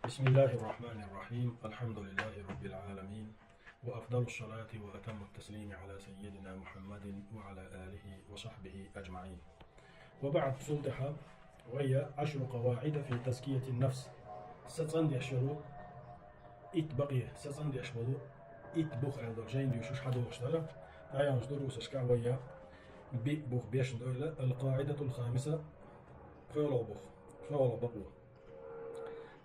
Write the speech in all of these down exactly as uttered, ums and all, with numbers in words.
بسم الله الرحمن الرحيم. الحمد لله رب العالمين. وأفضل الصلاة وأتم التسليم على سيدنا محمد وعلى آله وصحبه أجمعين. وبعد، цул тӀехьа вай я عشر قواعد في تزكية النفس. Са цӀандеш йолу итт бакъе, са цӀандеш болу итт бух аьлла долу жайна доьшуш хьадогӀуш дара. ДӀаяханчу дурусашкахь вай я биъ бух бешна дойла, القاعدة الخامسة, кхоалгӀа бух, кхоалгӀа бакъо.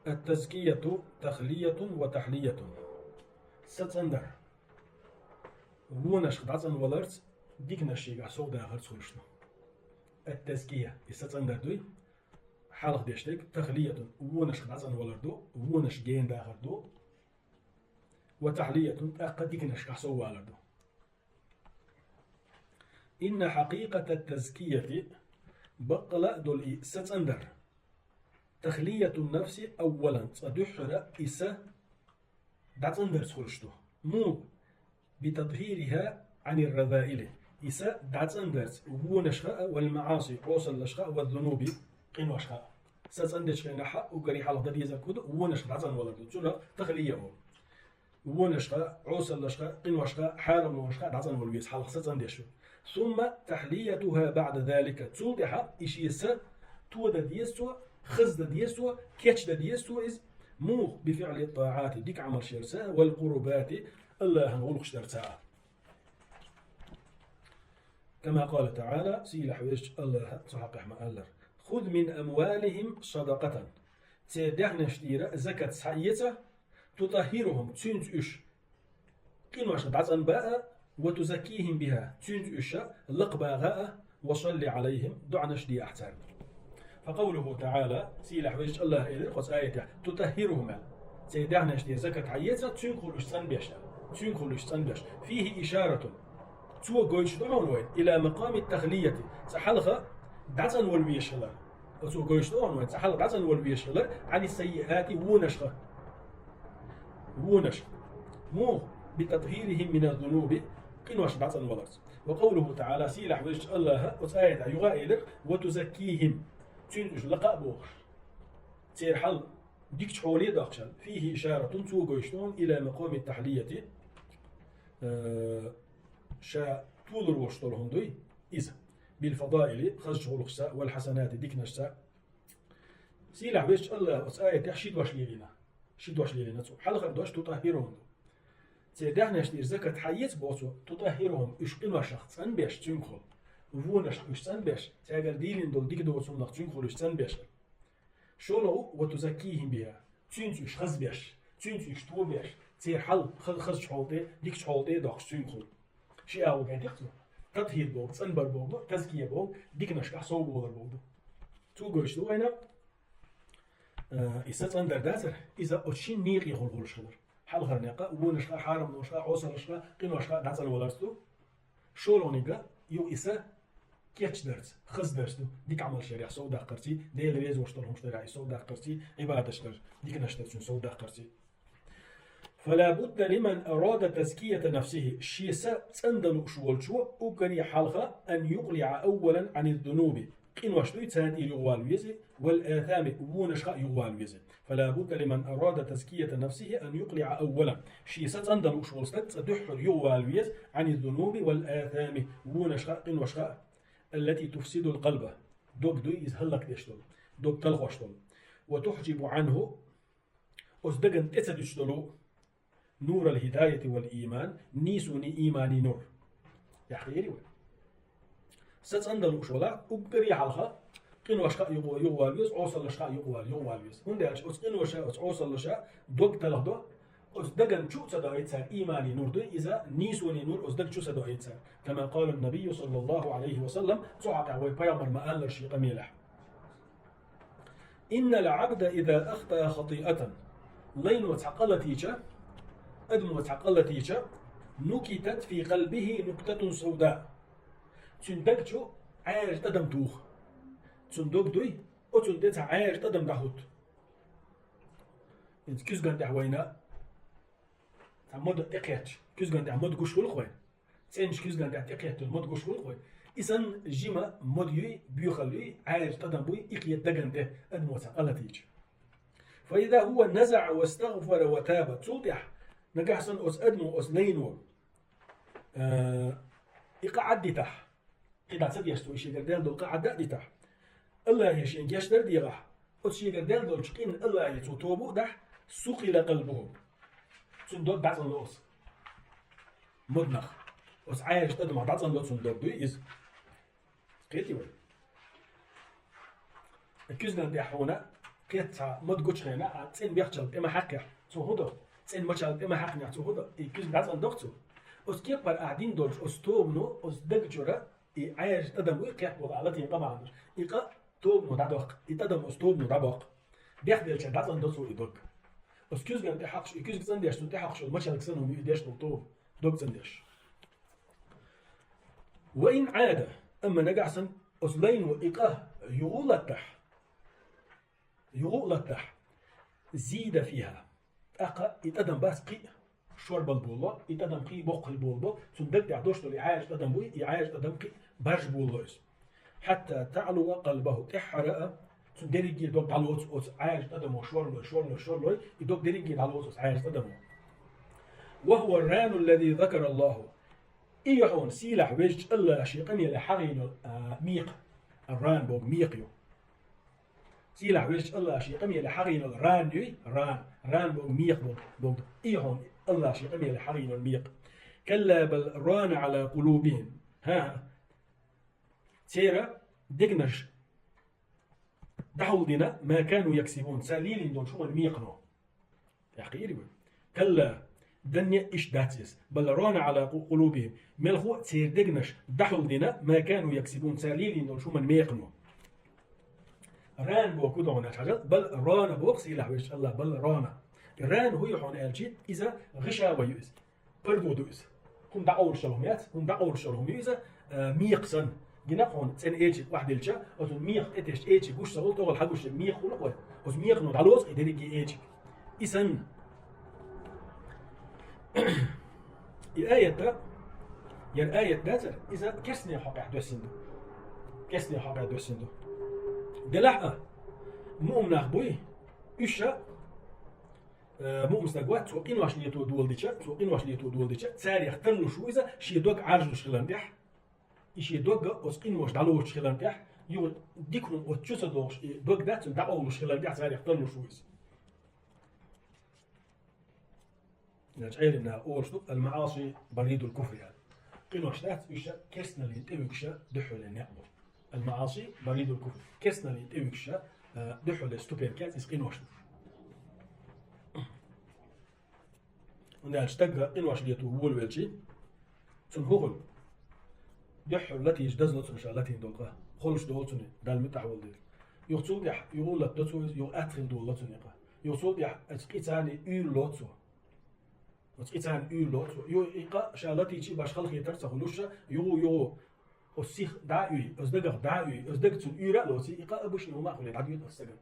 التزكية تخلية وتحلية. Са цӀандар. Вонашка дӀацӀанваларца, диканаш шегахь совдахарца хуьлуш ду. Ат-тазкия, и са цӀандар дуй, хьалха деш дерг, тахлиятун, вонашка дӀацӀанвалар ду, вонаш гена дахар ду, ва тахлиятун, тӀаккха диканашкахь соввалар ду. Инна хьакъикъата тазкияти, баккъала а долу и са цӀандар, тахлиятун нафси аввалан, цкъа дуьххьара и са дӀацӀандарца хуьлуш ду. Муха? Битатхириха Ӏанир разаили. И са дӀацӀандарца вонашха а, вал маӀаси, Ӏосаллашха а, ваз зунуби, къиношха а. Са цӀандечу хенахь а уггаре хьалха дан дезарг хӀун ду, вонашка дӀацӀанвалар ду. Цунах тахлия олу. Вонашха, Ӏосаллашха, къиношха, хьарамлонашха дӀацӀанвала веза хьалха са цӀандеш ву. Сумма тахлиятуха баъда залика. Цул тӀаьхьа и шен са тодан деза цо, хаздан деза цо, кечдан деза цо иза. Муха? Бифиъли тӀаӀати, дика Ӏамалш ярца, вал къурбати, Аллахьан гӀуллакхаш дарца. Кама къала таӀала, сийлахь везачу Аллахьа цу хьокъехь ма-аллара: хуз мин амвалихим садакъатан. Церан даьхнаш тӀера закат схьаэца, тутаххирухум, цуьнца уьш къиношка дӀацӀанба а, ва тузаккихим биха, цуьнца уьш лакхабаха а, ва салли Ӏалайхим, доӀанаш де ахь цаьрга. Факъавлуху таӀала, сийлахь везачу Аллахьа элира кху цу аятехь: тутаххирухум аьлла. Церан даьхнаш тӀера закат схьаэца, цуьнгахула уьш цӀанбеш аьлла. Цуьнгахула уьш цӀанбеш. Фихи ишаратун. Цо гойтуш ду хьуна вайна, ила макъами тахлияти, цкъа хьалха дӀацӀанвала везаш хилар. Оцо гойтуш ду хьуна вайна, цкъа хьалха дӀацӀанвала везаш хилар, Ӏани саййиати, вонашха. Вонашха. Муха? Битатххирихим мина зунуби, къиношка дӀацӀанваларца. Ва къавлуху таӀала, сийлахь везачу Аллахьа оцу аятехь юха а элира: ва тузаккихим, цуьнца уьш лакха а бохуш. Церан хьал дикачу хьоле а доккхуш аьлла. Фихи ишаратун, цо гойтуш ду хьуна, ила макъами тахлияти, э, ша толур волуш долу хӀума дуй иза. Бил фадаили, хазачу гӀуллакхашца, вал хьасанати, диканашца. Сийлахь везачу Аллахьа оцу аятехь ши дош лелийна. Ши дош лелийна цо. Хьалхара дош тутаххирухум ду. Церан даьхнаш тӀера закат схьаэца боху цо, тутаххирухум, уьш къиношах цӀанбеш цуьнгахула. Вонашка уьш цӀанбеш, цаьргара дийлина долу дика доцурнах цуьнгахула уьш цӀанбеш. ШолгӀа, ва тузаккихим биха, цуьнца уьш хазбеш, цуьнца уьш тобеш, церан хьал ха-, хазачу хьоле тӀе, дикачу хьоле тӀе а доккхуш цуьнгахула. Ши агӀо гайтира цо. Татхир боху, цӀанбар боху, тазкия боху, диканашкахь совбовлар боху ду. Цо гойтуш ду вайна, э, и са цӀандар дацара, иза оцу шина некъехула хуьлуш хилар. Хьалхара некъа, вонашха, хьарамлошха, Ӏосаллашха, къиношха дӀацӀанваларца ду. ШолгӀаниг а, юха и са кечдарца, хаздарца ду, дика Ӏамалш ярехь совдаккхарций, Дела реза волуш долу хӀумаш дарехь и совдаккхарций, Ӏибадаташ дар, диканаш дар цуьнан совдаккхарций. Фала будда лиман арада тазкията нафсихи, шен са цӀандала лууш волчо уггаре хьалха, ан юкълиӀа аввалан Ӏани зунуби, къинош дуй, царна тӀера юхавала веза, вал асами, вонашха а юхавала веза. Фала будда лиман арада тазкията нафсихи ан юкълиӀа аввалан. Шен са цӀандала лууш волу стаг цкъа дуьххьара юхавала веза, Ӏани зунуби вал асами, вонашха а, къиношха а, аллати туфсидул къалба, дог дуй иза хӀаллакдеш долу, дог талхош долу. Ва тухьжибу Ӏанху, оцу дагана тӀе ца дуьтуш долу, нурал хидаяти вал ийман, нийсонан, ийманан нур. Яхъери вай. Са цӀандала лууш валахь, уггаре хьалха къиношха а юха-, юхавала веза, Ӏосаллашха а юхавала, юхавала веза. ХӀунда аьлча оцу къиноша, оцу Ӏосаллаша дог талхадо, оцу дагана чу а ца доуьйту цара, ийманан нур дуй иза, нийсонан нур оцу дага чу ца доуьйту цара. Кама къала набийю саллаллаху Ӏалайхи ва саллам, цу хьокъехь вай пайхамар ма-аллара шен къамелехь. Иннал Ӏабда иза ахтаа хатиатан. Лайно цхьа къа латийча, адамо цхьа къа латийча, нукитат фи къалбихи нуктатун савда. Цуьнан даг чу Ӏаьржа тӀадам туху. Цуьнан дог дуй, оцунна тӀе цхьа Ӏаьржа тӀадам дӀахӀутту. ХӀинца куьзган тӀехь вайна цхьа мода тӀекхетча, куьзган тӀехь мода гуш хуьлу-кх вайна. ЦӀеначу куьзган тӀехь тӀекхеттина мода гуш хуьлу-кх вайна. И санна жима мода юй, боьхалла юй, Ӏаьржа тӀадам буй, и кхета дагана тӀе адамо цхьа къа латийча. فإذا هو نزع واستغفر وتاب. Цул тӀехьа нагахь санна оцу адамо, оцу лайно, а, и къа Ӏаддитахь, кхин дӀа ца деш цо, и шегара даьлла долу къа Ӏадда а дитахь, Аллахье шен гечдар а дехахь, оцу шегара даьлла долчу къинна Аллахье цо тоба а дахь, صقل قلبه. Цуьнан дог дӀацӀанло оцу. Моднах. Оцу Ӏаьржачу адамах дӀацӀанло цуьнан дог, дуй иза. Кхетий вай? Куьзган тӀехь хьуна кхетта цхьа мод гучу хенахь, а цӀена мехчалла тӀе ма хьаькхнехь, цо хӀун до? ЦӀена мачалла тӀе ма хьаькхнехь, цо хӀун до? И куьзга дӀацӀандо-кх цо. Оцу кепара ахь дина долчу оцу тобано, оцу даг чуьра и Ӏаьржачу адам вуй, кхехкабо а латийна къа ма-хиллара. И къа тобано дӀадоккху, и тӀадам оцу тобано дӀабоккху. Бехделча дӀацӀандо цо и дог. Оцу куьзган тӀе хьокхуш, и куьзга цӀандеш, цунна тӀе хьокхуш йолу мачаллиг санна хӀума ю и деш долу тоба, дог цӀандеш. وإن عاد, амма нагахь санна оцу лайно и къа юха а латтахь, юха а латтахь, زيد فيها. ТӀаккха и тӀадам бац кхин а шорбала болало, и тӀадам кхин а боккха хила болабо, цуьнан даг тӀехь долуш долу и Ӏаьржачу адам вуй, и Ӏаьржачу адам кхин а баржа болало иза. حتى تعلو قلبه, тӀаьххьара а цуьнан дерриге а дог дӀалоцу оцу Ӏаьржачу адамо, шорлой, шорлой, шорлой, и дог дерриге а дӀалоцу оцу Ӏаьржачу адамо. وهو الران الذي ذكر الله. И ю хьуна сийлахь везачу Аллахьа шен къамелехь хьахийна йолу, а, мекха. Ран боху мекха ю. Сийлахь везачу Аллахьа шен къамелехь хьахийна йолу ран юй, ран. Ран боху мекха боху, боху. И ю хьуна Аллахьа шен къамелехь хьахийна йолу мекха. كلا بل ران على قلوبهم. ХӀан-хӀа. Церан дегнаш дӀахьулдина, ما كانوا يكسبون, цара лелийна долчу хӀуманна мекхано. ТӀаккха кхиира вай. كلا, дан а иштта дац иза. بل ران على قلوبهم. Мелхо а церан дегнаш дӀахьулдина, ما كانوا يكسبون, цара лелийна долчу хӀуманна мекхано. Ран боху ду хьуна аьлча хьажал, بل ران боху сийлахь везачу Аллахьа, بل ران. Ран хӀун ю хьуна аьлчи, иза гӀиша вай ю иза. Пардо ду иза. ХӀума дӀакъовлуш йолу хӀума яц, хӀума дӀакъовлуш йолу хӀума ю иза, а, мекха санна. Гина хьуна цӀена эчиг охьадилча, оцу мекха тӀе тесча эчиг гуш ца хуьлу, тӀехула хьагуш мекха хуьлу-кх вай. Оцу мекхано дӀалоцу и дерриге эчиг. И санна. И аят, яра аят дацара, иза керстанийн хьокъехь доьссина ду. Керстанийн хьокъехь доьссина ду. Делахь а, муъмин нах буй, уьш а, Э, муъмин стаг вац, цо къинош лето доладича, цо къинош лето доладича, царех тарлуш ву иза шен дог Ӏаржлуш хиларна тӀехь. И шен дог оцу къинош дӀалоцуш хиларна тӀехь, юха дика хӀума оцу чу ца догӀуш, и дог дац цуьнан дӀакъовлуш хиларна тӀехь царех тарлуш ву иза. Значит, Ӏеламнаха олуш ду, المعاصي بريد الكفر аьлла. Къинош дац, уьш а керстаналлин тӀе вуьгуш а дуьххьале некъ бу. المعاصي بريد الكفر. Керстаналлин тӀе вуьгуш а, э, дуьххьале ступенька яц иза къинош ду. ХӀунда аьлча стаг къинош лето волавелчи, цунна хӀун хуьлу? Дуьххьал латийча дазло цунна ша латийна долу къа. Холуш долу цунна, Далла муьтӀахь волу дела. Юха цул тӀаьхьа, юха латадо цо иза, юха атта хила долу цунна и къа. Юха цул тӀаьхьа, оцу къийца а уьйр лоцу цо. Оцу къийца а уьйр лоцу цо. Юха и къа ша латийча башха халахетар а ца хуьлуш, юха, юха оцу сих дӀа а уьй, оцу дагах дӀа а уьй, оцу дага цунна уьйр а лоций, и къа обычный хӀума а хуьлий, дӀадоьду оцу стагана.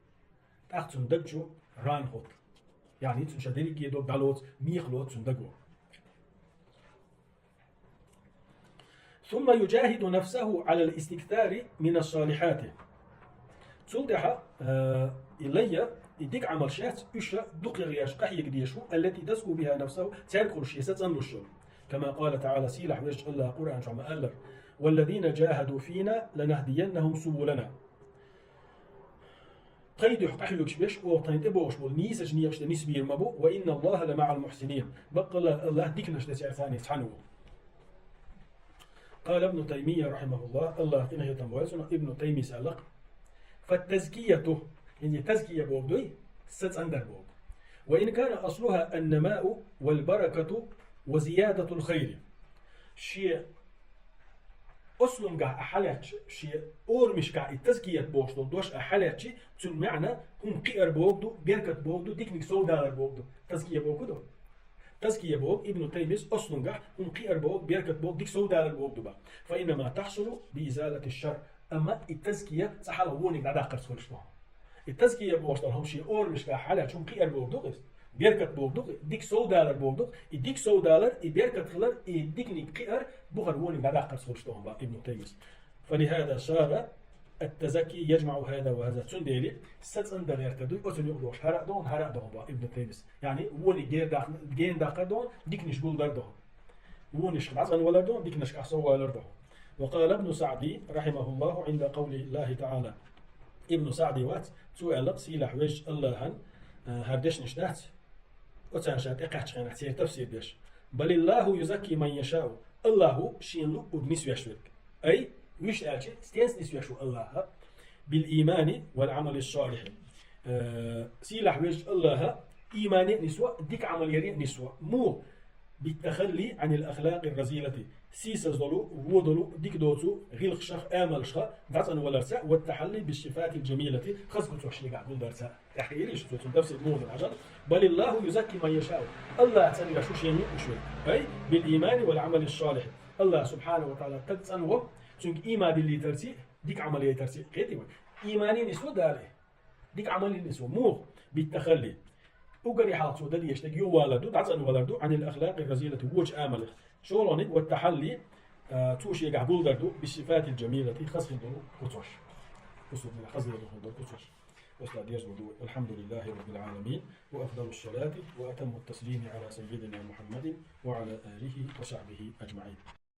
ТӀаккха цунна даг чу ран хотту. Яъни цунна ша дерриге дог дӀалоцу, мекха лоцу цунна даго. ثم يجاهد نفسه على الاستكثار من الصالحات. Цул тӀаьхьа, э, и лайя, и дика Ӏамалш яц, уьш дукха гӀерташ къахьега дезаш ву, التي تزكو بها نفسه, цаьргахула шен са цӀанлуш йолу. كما قال تعالى, сийлахь везачу Аллаха Къуръан чохь ма-аллара: والذين جاهدوا فينا لنهدينهم سبلنا. Тхайн дуьхьа къахьоьгуш берш, оха тхайна тӀебогӀуш болу нийсачу некъаш тӀе нисбийр ма бу, وإن الله لمع المحسنين. Баккъалла Аллах диканаш тӀе цаьрца цхьаьна ву. قال ابن تيمية رحمه الله, Аллах къинхетам бойла цунах, Ибн Таймийс аьлла-кх: فالتزكية, хӀинца тазкия бохург дуй, са цӀандар бохург. وإن كان أصلها النماء والبركة وزيادة الخير. Шен ослунгахь а хьалаьцча, шен орамашкахь и тазкият бохуш долу дош а хьалаьцча, цуьнан маьӀна хӀума кхиар бохург ду, беркат бохург ду, диканиг совдалар бохург ду. Тазкия бохург ду. Тазкия бохург Ибн Таймийс ослунгахь хӀума кхиар бохург, беркат бохург, дика совдалар бохург ду боху. فإنما تحصل بإزالة الشر. Амма и тазкия цкъа хьалха вониг дӀадаккхарца хуьлуш ду. И тазкия бохуш долу хӀума шен орамашкахь хьалаьцча хӀума кхиар бохург ду-кх иза. Беркат бохург ду-кх, дика совдалар бохург ду-кх. И дика совдалар, и беркат хилар, и диканиг кхиар бухара вониг дӀадаккхарца хуьлуш ду боху Ибн Таймийс. فلهذا صار التزكي يجمع هذا وهذا. Цундела сацӀандан гӀерта дуй, оцун юкъе дохуш хӀара а доху, хӀара а доху боху Ибн Таймис. Яъни, вониг гердах-, гендаккха доху, диканаш гулдар доху. Вонашка дӀацӀанвалар доху, диканашка сов валар доху. وقال ابن سعدي رحمه الله عند قول الله تعالى. Ибн СаӀди вац, цо аьлла, сийлахь везачу АллахӀан, а, хӀара дешнаш дац, оцарна ша тӀекхаьчча хенахь церан тафсир деш. بل الله يزكي من يشاء. АллахӀа шена луъург нисвеш верг. Ай, вуьшта аьлча, стенца нисвеш ву АллахӀ? بالإيمان والعمل الصالح. Э, сийлахь везачу АллахӀа иймане а нисво, дика Ӏамал яре а нисво. Муха? بالتخلي عن الأخلاق الرذيلة. Сийсаз долу, вон долу, дика доцу гӀиллакхашах, амалшах дӀацӀанваларца, والتحلي بالصفات الجميلة, хаза куцаш шегахь гулдарца. ТӀехь хиира шу цо цунна тафсир муха ду хьажал. بل الله يزكي من يشاء. АллахӀ цӀанвеш ву шена луъуш верг. Ай, بالإيمان والعمل الصالح. АллахӀ субхьанаху ва таӀала стаг цӀанво, цуьнга ийман диллийтарций, дика Ӏамал яйтарций, кхетий вай. Иймане нисво Дала, дика Ӏамале нисво. Муха? بالتخلي. Уггаре хьалха цо дан дезаш дерг юхавалар ду, дӀацӀанвалар ду, عن الأخلاق الرذيلة, вочу амалех. ШолгӀаниг, والتحلي, а, цо шегахь гулдар ду, بالصفات الجميلة, хаза хила долу куцаш. Хаза хила долу куцаш. Оцу тӀехь дезаш ду. والحمد لله رب العالمين، وأفضل الصلاة وأتم التسليم على سيدنا محمد وعلى آله وصحبه أجمعين.